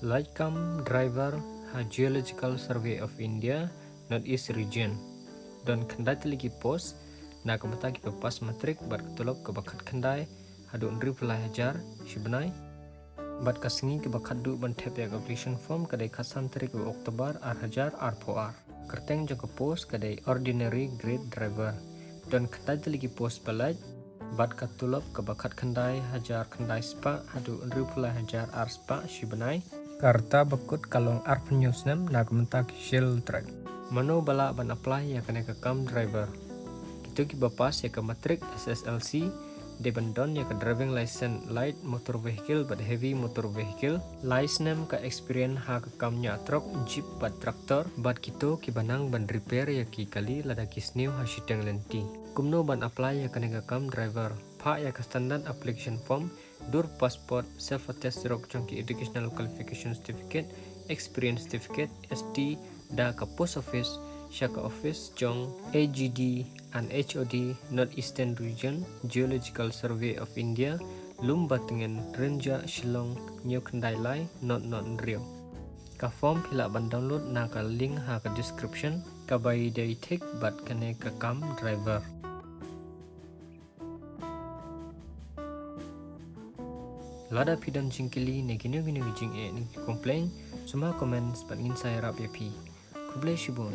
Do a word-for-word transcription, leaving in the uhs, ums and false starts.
Lait kam driver ha Geological Survey of India, North East Region. Don khyndai tylli ki post, na ka bynta kiba pass matric bad ka tulop kaba khatkhyndai haduh hynriewphew lai hajar shi bnai. Bad ka sngi kaba khadduh ban thep ïa ka application form ka dei khatsan tarik u October ar hajar arphew ar. Kyrteng jong ka post ka dei ordinary grade driver. Don khyndai tylli ki post ba lait bad ka tulop kaba khatkhyndai hajar khyndai spah haduh hynriewphew lai hajar ar spah shi bnai. Ka rta ba kut ka long arphew hynñiew snem na ka bynta ki Shell Track. Mano ba lah ban apply ïa kane ka kam driver? Kito kiba pass ïa ka matric, S S L C, dei ban don ïa ka driving license, light motor vehicle bad heavy motor vehicle, lai snem ka experience ha ka kam ñiah trok, jeep bad tractor, bad kito kiba nang ban repair ïa ki kali lada ki sniew ha shiteng lynti. Kumno ban apply ïa kane ka kam driver? Phah ïa ka standard application form, dur passport, self attest xerox jong ki educational qualification certificate, experience certificate, S T, da ka post office sha ka office jong A G D and H O D, North Eastern Region, Geological Survey of India, Lumbadngen, Rynjah, Shillong, hynñiew khyndai lai, nod nod hynriew. Ka form phi lah ban download na ka link ha ka description, kaba ïadei thik bad kane ka kam driver. Lada phi don jingkylli ne kino kino ki jingeh ne ki complain, sumar comment bad ngin sa ïarap ïa phi. Khublei shibun.